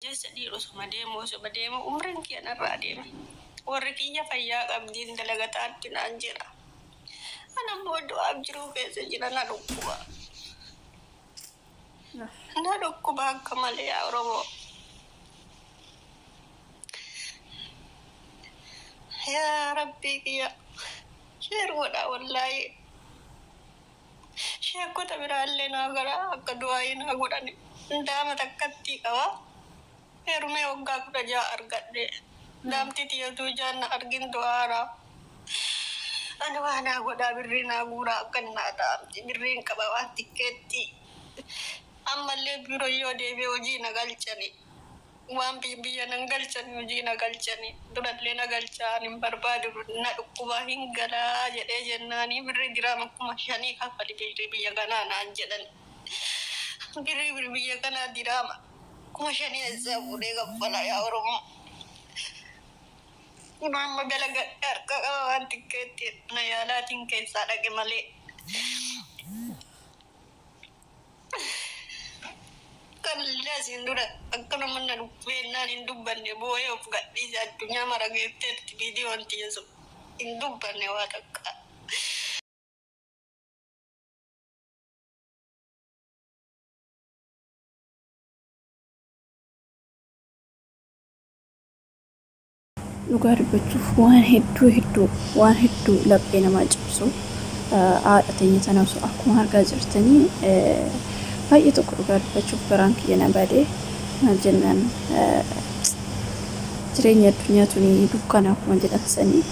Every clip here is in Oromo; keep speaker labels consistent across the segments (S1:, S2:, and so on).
S1: Keessa dhiira osuma deemu osuma deemu umriin kiyya narraa deeme. Warri kiyya fayyaa qabdiin dalagataatti naan jira. Ana immoo du'aaf jiruu keessa jira, na dhukkuba. Na dhukkuba akka malee, yaa Oromoo. Yaa Rabbii kiyya. Share godhaa wallaahi. Sheekota biraallee naa gara akka du'aayii naa godhani. Daama takkatti qaba. Heerumee waggaa 16 argadhe. Daamti tiyyatuu ijaan na argin du'aara. Ani waa naa godhaa, birrii naa guuraa, akka naa daamti birriin qaba waan tikkeetti. Ammallee biiroo yoo deebi'e hojii na galchani. Waan biyya nan galchani, hojii na galchani. Durallee na galchaa, hin barbaadu, na dhukkubaa hin galaa jedhee jennaanii birrii diraama 5,000 kaffali birrii biyya kanaa naan jedhan. Birrii biyya kanaa diraama 5,000 eessaa fuudhee kaffala, yaa Oromoo? Kun amma dalagadhee harka qaba waan xiqqeetti na yaalaatiin keessaa dhaqe malee. Kanallee asiin dura akkanuma na dhukkubeennaan hin dubbanne, boo'ee of gadhiise, addunyaa mara geetteetti viidiyoon tiyya sun, hin dubbanne waa takka.
S2: Dhugaa dubbachuuf waan hedduu hedduu, waan hedduu laphee namaa cabsu. Haadha teenya tana osoo akkuma argaa jirtanii baay'ee tokko dhugaa dubbachuuf garaan kiyya na bade. Maal jennaan, jireenya addunyaa tuni dukkana akkuma jedhan sanii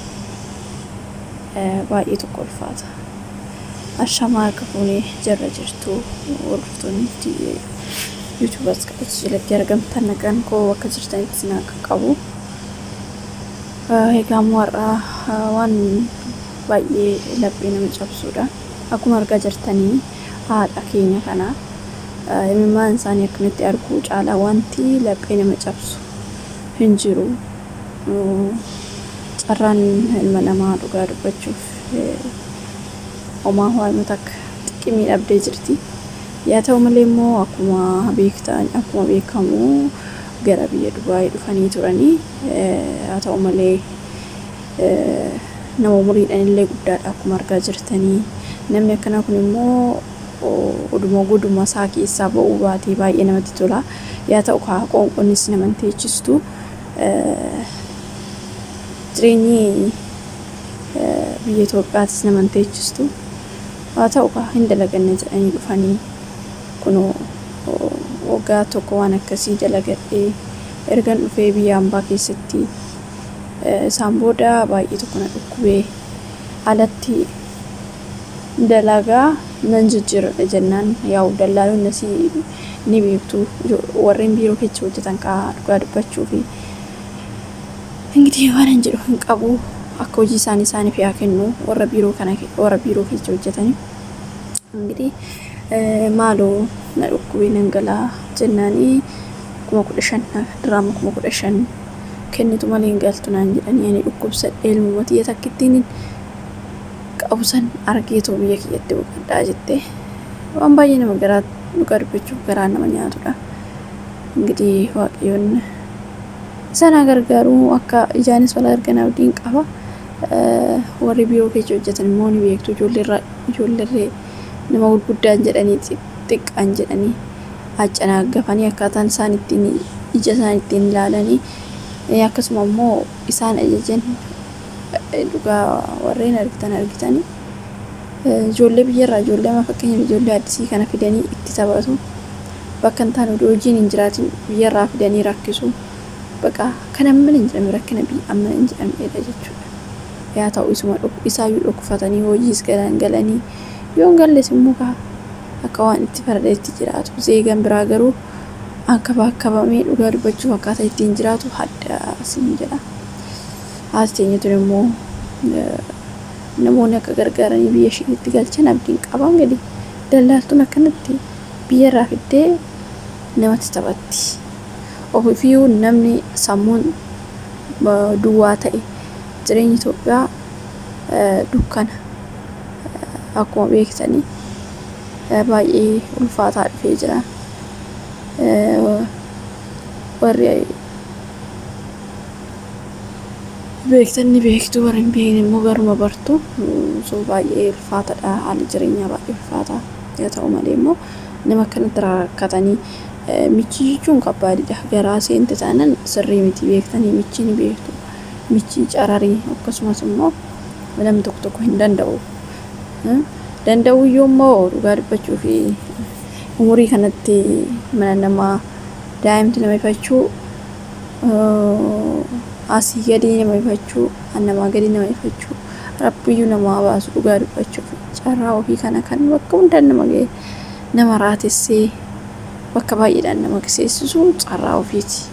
S2: baay'ee tokko ulfaata. Ashamaa, harka fuunee jarra jirtu, hordoftoonni YouTubers qabatu jalatti argamtan, nagaan koo bakka jirtanitti isin akka qabu. Egaa immoo har'aa waan baay'ee laphee nama cabsuudha. Akkuma argaa jirtanii haadha keenya kana imimmaan isaanii akkamitti arguu caalaa wanti laphee nama cabsu hin jiru. Carraan ilma namaa dhugaa dubbachuuf homaa waanuma takka xiqqimii dhabdee jirti. Yaa ta'u malee immoo akkuma beektan, akkuma beekamu gara biyya Dubaayii dhufanii turanii. Haa ta'u malee nama umuriidhaan illee guddaadha akkuma argaa jirtanii. Namni akkanaa kun immoo oduma goduma isaa keessaa ba'uu baatee baay'ee namatti tola. Yaa ta'u kaa qoonqoonnis nama hin teechistu. Jireenyi biyya Itoophiyaatis nama hin teechistu. Haa ta'u kaa hin dalaganne jedhanii dhufanii kunoo waggaa tokko waan akkasii dalagadhee ergan dhufee biyya hambaa keessatti isaan booda baay'ee tokko na dhukkubee alatti dalagaa nan jijjiiradha jennaan, yaa'u dallaalonni asii ni beektu, warreen biiroo keessa hojjetan kaa dhugaa dubbachuu fi ingidihi waan hin jedhu hin qabu, akka hojii isaanii isaaniif yaa kennu warra biiroo kana, warra biiroo keessa hojjetanii. Ingidihi maaloo na dhukkubee nan galaa jennaanii 15,000 diraama 15,000 kennitu malee hin galtu naan jedhanii, ani dhukkubsadhee ilmuma tiyya takkittiin qabu san argeetoo biyya kiyyatti boqodhaa jette. Waan baay'ee nama garaa, dhugaa dubbachuuf garaa nama nyaatudha. Ingidihi Waaqayyoon isaan haa gargaaru, akka ijaanis wal argan abdiin qaba. Warri biiroo keessa hojjetan immoo ni beektu, ijoolleerraa ijoolleerree nama gurguddaan jedhanii xiqqaan jedhanii accanaagafanii akkaataan isaan ittiin ija isaan ittiin ilaalanii akkasuma immoo isaan ajajan dhugaa warreen argitan argitanii. Ijoollee biyyarraa, ijoollee amma fakkeenyaaf ijoollee addisii kana fidanii itti taphatu. Bakka hin taane odoo hojiin hin jiraatin biyyarraa fidanii rakkisu. Baqa kan ammana hin jedhamne rakkina biyya ammana hin jedhamnedha jechuudha. Yaa ta'u isuma isaayyuu dhokfatanii hojiis galan galanii yoo hin galles immoo kaa akka waan itti faradeetti jiraatu. Zeegan biraa garuu akka baakabamee dhugaa dubbachuuf akkaataa ittiin jiraatu hadda siin jedha. Haati teenya tun immoo namoonni akka gargaaranii biyya isheetti galchan abdiin qaba. Gadi dallaaltuun akkanatti biyyarraa fiddee namatti taphatti. Ofiifiyyuu namni sammuun duwwaa ta'e, jireenyi Itoophiyaa dukkana akkuma beektanii baay'ee ulfaataa dhufee jira. Warri beektan ni beektu, warri hin beekne immoo garuma bartu. So baay'ee ulfaataadha, haalli jireenyaa baay'ee ulfaata. Haa ta'u malee immoo nama akkanatti rakkatanii michii jechuun kabbaadidha. Garaa seente taanaan sirrii miti beektanii michii ni beektu. Michii cararii akkasumas immoo namni tokko tokko hin danda'u. Danda'u iyyuu immoo dhugaa dubbachuu fi umurii kanatti mana namaa daa'imti nama ifachuu, asii gadi nama ifachuu, namaa gadi nama ifachuu, rabbiyyuu namaa baasu dhugaa dubbachuuf carraa ofii kana kan bakka hundaan nama ga'e nama raatessee bakka baay'eedhaan nama seessisu carraa ofiiti.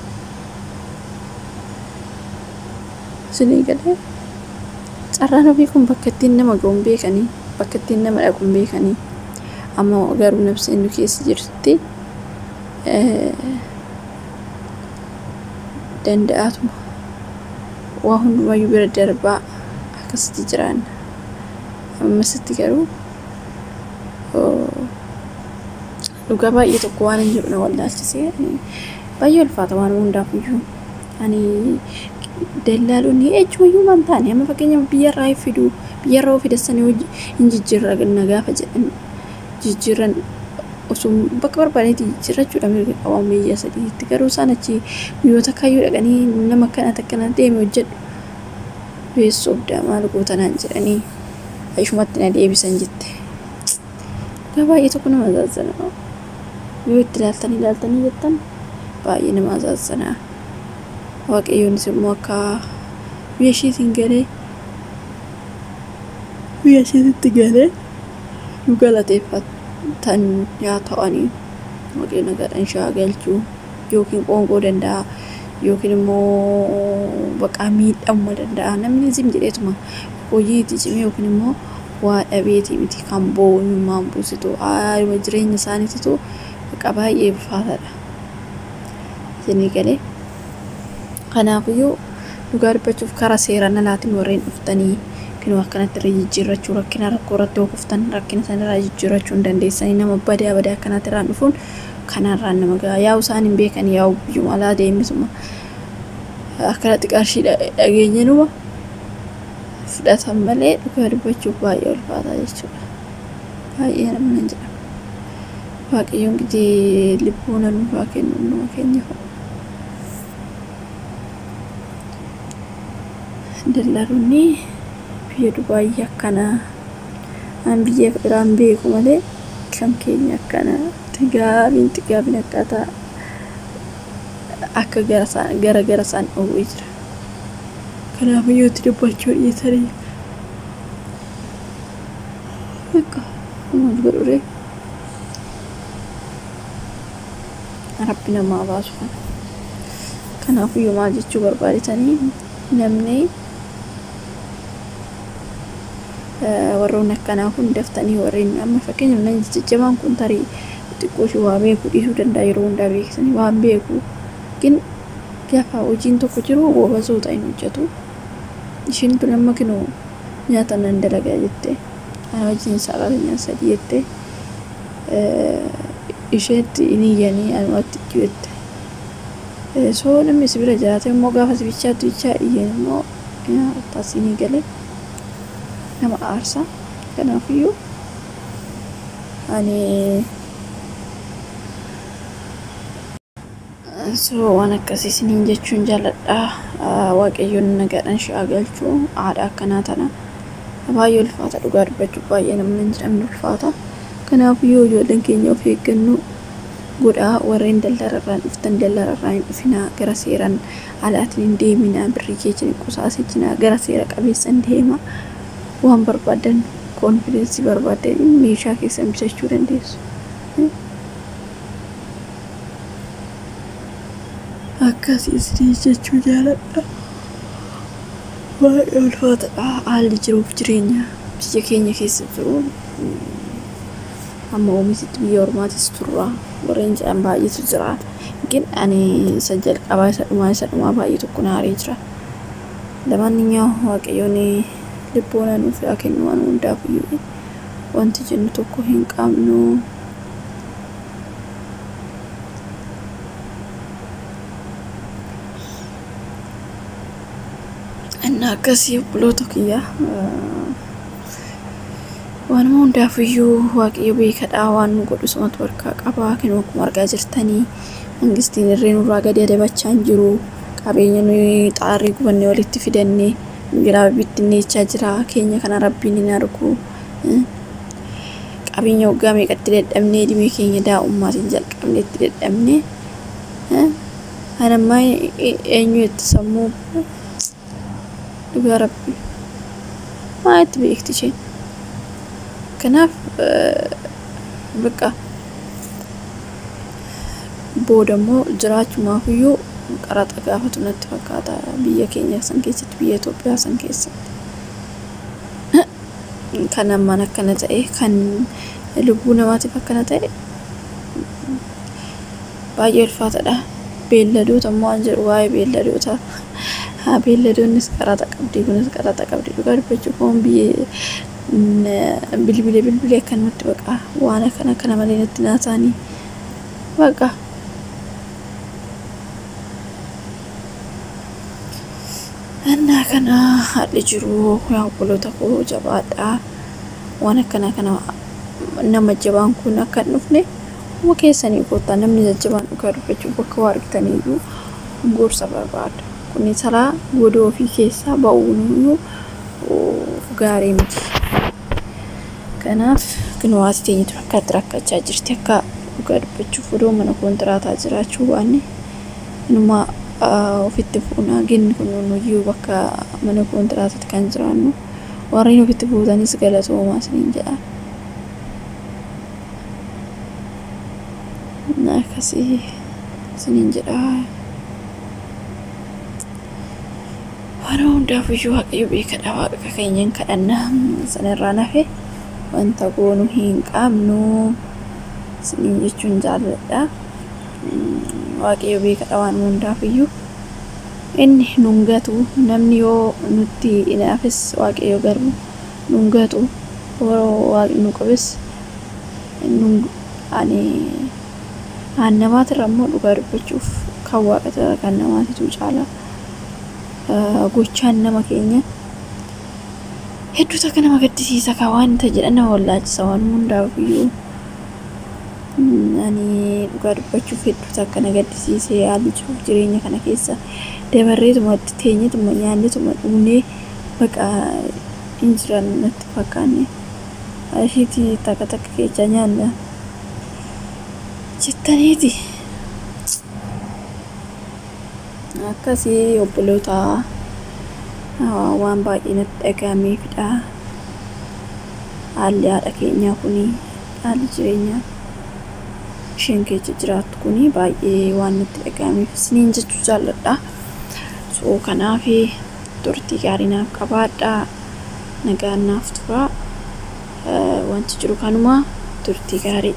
S2: Isinii galee carraan ofii kun bakka ittiin nama ga'u hin beekanii, bakka ittiin nama dhaqu hin beekanii. Amma garuu nafseen nu keessa jirtutti danda'atuma waa hundumayyuu bira darbaa akkasitti jiraanna. Ammasitti garuu dhugaa baay'ee tokko waan hin jedhu na wallaalchisee baay'ee ulfaata waan hundaaf iyyuu. Ani dallaalonni eechumayyuu maan taane amma fakkeenyaaf biyyarraa fiduu biyyarraa fidassanii hin jijjiirra gaafa jedhan jijjiirran osoo bakka barbaadanitti jijjiirrachuudha mirga qaban biyya sadiitti garuu isaan achi guyyoota kaayyoo dhaqanii nama akkana akkana deeme hojjedhu beessoo obdaa maal gootanaan jedhanii ishumatti na deebisan jette. Dhugaa baay'ee tokko nama azaazana. Yoo itti ilaaltanii ilaaltanii jettan baay'ee nama azaazana. Waaqayyoonis immoo akka biyya isheetiin galee biyya isheetitti galee nu galateeffatan yaa ta'anii waaqayyo nagaadhaan ishee haa galchuu yookiin qoonqoo danda'a yookiin immoo baqaa miidhamuu danda'a. Namni zim jedheetuma hojii itti cimee yookiin immoo waa dhabeetii miti kan boo'u imimmaan buusitu haaluma jireenya isaaniititu baqa baay'ee ulfaataadha. Isinii galee kanaafiyyuu dhugaa dubbachuuf karaa seeraan alaatiin warreen dhuftanii kinoo akkanatti irra jijjiirrachuu rakkina rakkoo irratti yoo kuftan rakkina sanarraa jijjiirrachuu hin dandeessanii nama badaa badaa akkanatti irraan dhufuun kanarraan nama ga'a. Yaa'u isaan hin beekan yaa'u biyyuma alaa deemisuma akkanatti qarshii dhageenyanuma fudhatan malee dhugaa dubbachuuf baay'ee ulfaataa jechuudha. Baay'ee nama nan jedhama. Waaqayyoon gidee lubbuun nuuf haa kennu hunduma keenyaaf. Dallaalonni biyya Dubaayii akkana an biyya biraan beeku malee kan keenya akkana tigaabiin tigaabiin akkaataa akka gara gara isaan dhowwee jira. Kanaafiyyuu itti dubbachuu dhiisanii bakka maal godhu ree? Rabbi namaa baasu kana. Kanaafiyyuu maal jechuu barbaadetanii namni warroonni akkanaa kun daftanii warreen amma fakkeenyaaf namni jajjabaan kun tarii xiqqoo ishee waa beeku dhiisuu danda'a yeroo hundaa beeksisanii waan beeku gin gaafa hojiin tokko jiru gobazoota hin hojjetu. Isheen tun amma kinoo nyaata nan dalagaa jette ana wajjin sarara sadii jette isheetti hin iyyanii anumatti itti jette. So namni si bira jiraate immoo gaafa si bichaatti bichaa iyyan immoo taasiinii galee nama aarsa. Kanaafiyyuu ani so waan akkasii isiniin jechuun jaalladha. Waaqayyoon nagaadhaan ishee haa galchu. Haadha akkanaa tana baay'ee ulfaata dhugaa dubbachuuf baay'ee namni hin jedhamne ulfaata. Kanaafiyyuu ijoolleen keenya of eeggannoo godhaa warreen daldalarraan dhuftan daldalarraan hin dhufinaa gara seeraan alaatiin hin deeminaa birrii keetiin qusaasichinaa gara seera qabeessan deema waan barbaadan koonfidensii barbaadan meeshaa keessan bitachuu dandeessu. Akkasii isinii jechuu jaaladha. Baay'ee ulfaataadha haalli jiruuf jireenya biyya keenya keessa jiru. Amma oomishatti biyya ormaatis turra warreen jedhan baay'eetu jira. Gin ani isa jalqabaa isa dhumaa baay'ee tokko na aaree jira. Lamaanኛው waaqayyoon lubbuun nuuf haa kennu waan hundaaf iyyuu wanti jennu tokko hin qabnu. Akkasii obboloota kiyya. Waanuma hundaafiyyuu Waaqayyo beekadha, waan nu godhu sumatu harkaa qaba. Kinoo akkuma argaa jirtanii mangistiin irree nurraa gadi adabachaa hin jiru. Qabeenya nuyi xaarrii gubannee walitti fidannee nu jalaa bittinneechaa jira. Keenya kana Rabbiin hin argu. Qabeenya waggaa meeqatti dadhabnee, dhimee keenya daa'ummaatiin jalqabnee itti dadhabnee. Kan ammaa eenyu itti sammuu dhugaa Rabbi maa itti beekti isheen. Kanaaf bakka booda immoo jiraachumaaf iyyuu qaraxa gaafatu natti fakkaata biyya keenya san keessatti, biyya Itoophiyaa san keessatti. Kan ammaan akkana ta'e, kan lubbuu namaatiif akkana ta'e baay'ee ulfaataadha. Beelladoota immoo waan jedhu, waa'ee beelladoota, beelladoonnis qaraxa qabdi, kunis qaraxa qabdi. Dhugaa dubbachuuf foon biyya bilbilee bilbilee akkanumatti baqa waan akkana akkana malee natti naasaanii baqa. Annaa kana haalli jiru, yaa obboloota koo, jabaadhaa. Waan akkana kana nama jabaan kun akka hin dhufne uma keessanii koottaa. Namni jajjabaan dhugaa dubbachuuf bakka waa argitaniiyyuu gorsa barbaada. Kuni saraa godoo ofii keessaa ba'uun gaarii miti. Kanaaf kunoo haati teenya tun akkaatti rakkachaa jirti. Akka dhugaa dubbachuuf odoo mana koontiraataa jiraachuu baanne inuma ofitti fuunaa ginni kun nuyyuu bakka mana kontiraataatti kan jiraannu. Warreen ofitti fuutanis galatoomaa isiniin jedha. Akkasii isiniin jedha. Waan hundaaf iyyuu Waaqayyo beekadha. Waaqa keenyan kadhanna, sanarraa nafe wanta goonu hin qabnu isiniin jechuun jaalladha. Waaqayyo beekadha waan hundaaf iyyuu. Inni nun gatu. Namni yoo nutti inaafis, Waaqayyo garuu nun gatu. Yeroo Waaqni nu qabes ani aan namaatirra immoo, dhugaa dubbachuuf, kan Waaqatirra kan namaatitu caala. Gochaan nama keenya hedduu takka nama gaddisiisa, kan wanta jedhan nama wallaalchisa. Waan hundaaf iyyuu ani dhugaa dubbachuuf hedduu takka na gaddisiise. Haalli jiruuf jireenya kana keessa dabarreetuma itti teenyetuma nyaannetuma dhugnee baqa hin jiran natti fakkaanne. Ashiitii takka takka keessa nyaanna jettaniiti. Akkasii obboloota, waan baay'ee natti dhaga'ameefidha. Haalli haadha keenyaa kuni, haalli jireenyaa isheen keessa jiraattu kuni baay'ee waan natti dhaga'ameef isiniin jechuu jaalladha. So kanaaf turtii gaarii naaf qabaadhaa. Nagaan naaf turaa. Wanti jiru kanuma, turtii gaarii.